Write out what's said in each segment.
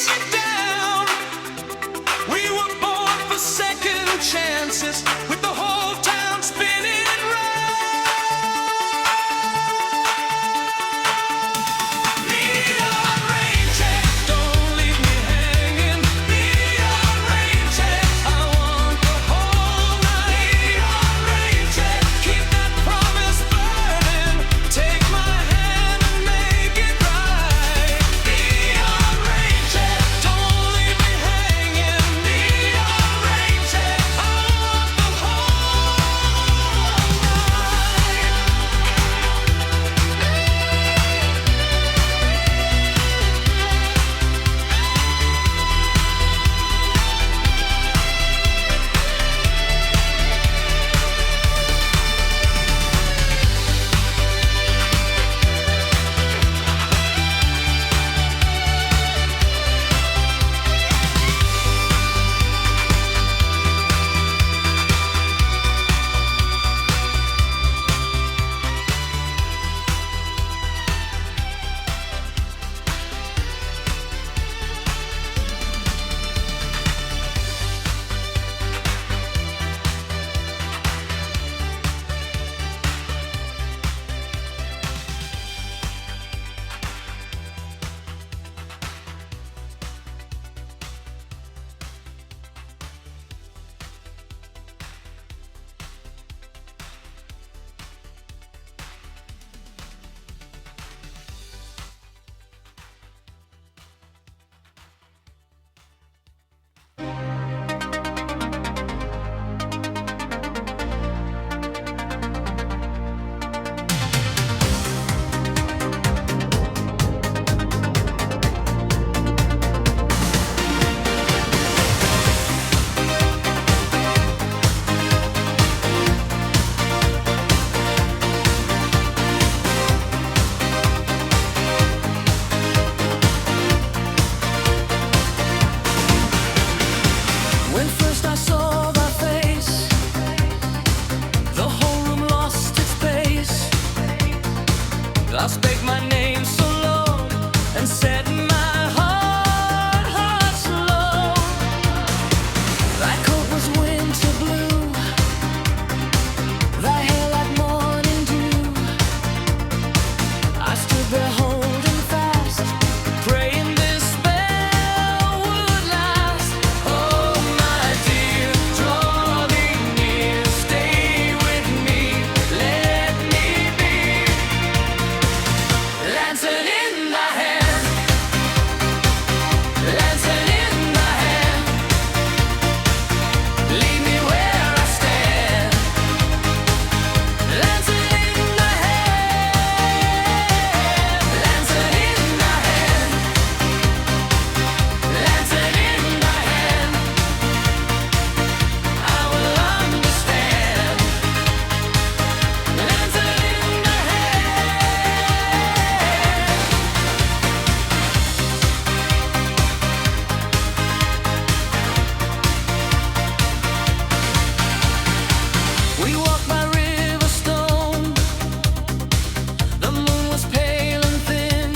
Chasing down. We were born for second chances with the whole town spinning round. Neon rain check, don't leave me hanging. Neon rain check, I want the whole night. Neon rain check, keep that promise burning. Take my hand and make it right. Neon rain check, don't leave me hanging. Neon rain check, I want the whole night. When first I saw thy face, the whole room lost its pace. Thou spake my name so low and set my heart slow. Thy coat was winter blue, thy hair like morning dew. I stood there holding fast, praying this spell would last. Oh my dear, draw me near, stay with me, let me be. Lantern in thy hand, lantern in thy hand, leave me where I stand. Lantern in thy hand, lantern in thy hand, lantern in thy hand. I will understand. Lantern in thy hand. We walked by river stone. The moon was pale and thin.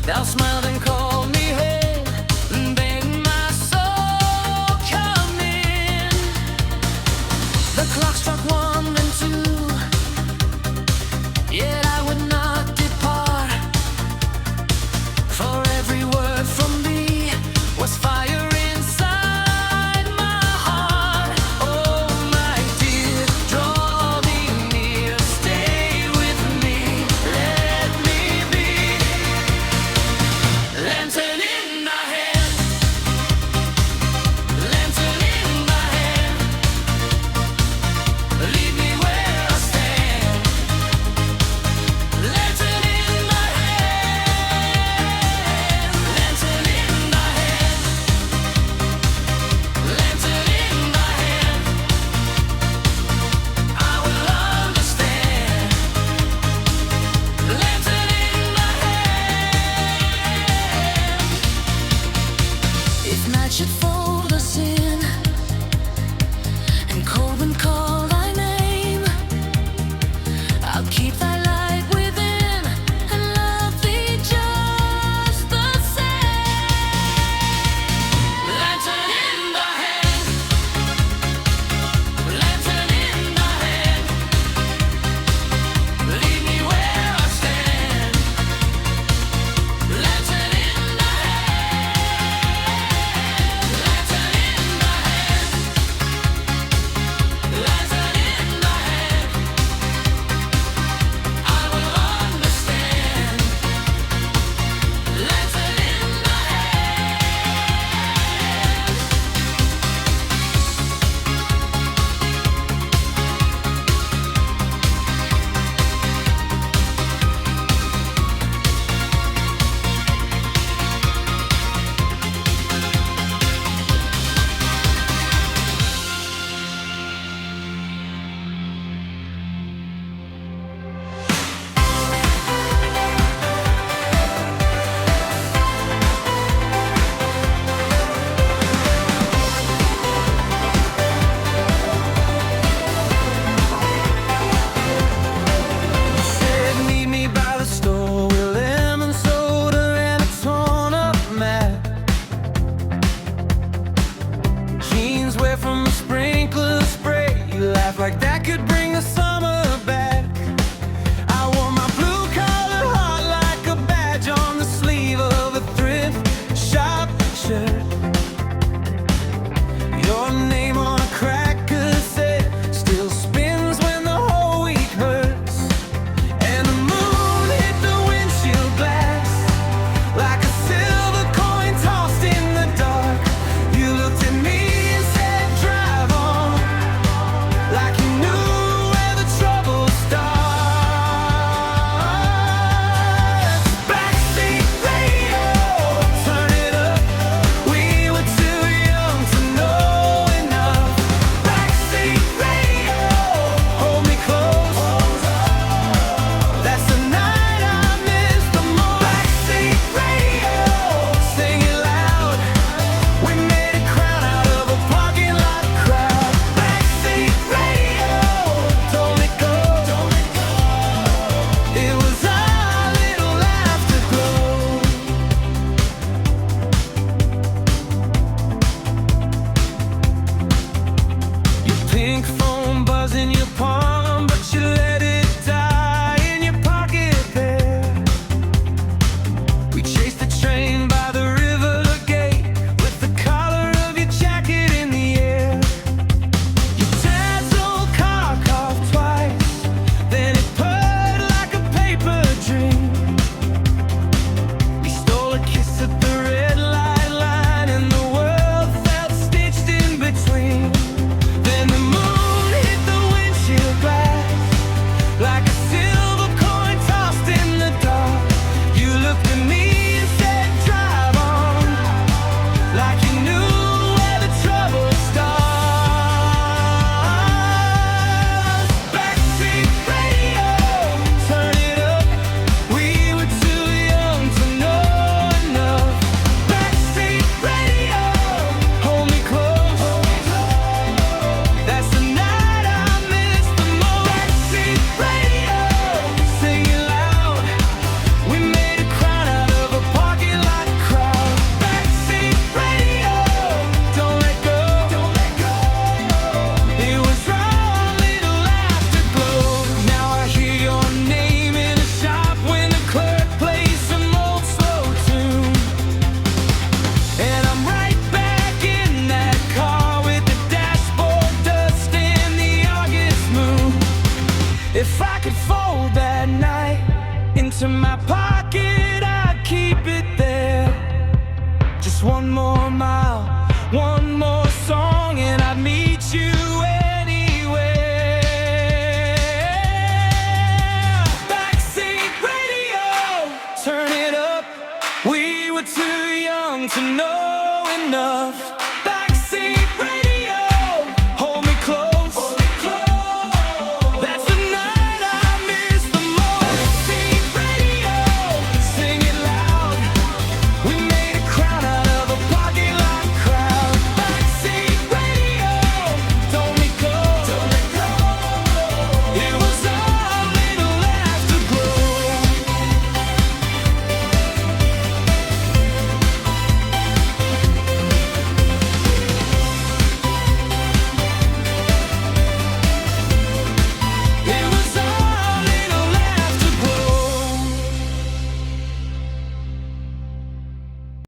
Thou smiled and called me home, and bade my soul come in. The clock struck one and two, yet I would not depart. For every word from thee was fire inside my heart. Oh my dear, draw me near, stay with me, let me be. Lantern in thy hand, lantern in thy hand, leave me where I stand. Lantern in thy hand, lantern in thy hand, lantern in thy hand. I will understand. Lantern in thy hand. If night should fold us in and cold wind call thy name, I'll keep thy light within and love thee just the same. If I could fold that night into my pocket, I'd keep it there. Just one more mile, one more song, and I'd meet you anywhere. Backseat radio, turn it up. We were too young to know enough.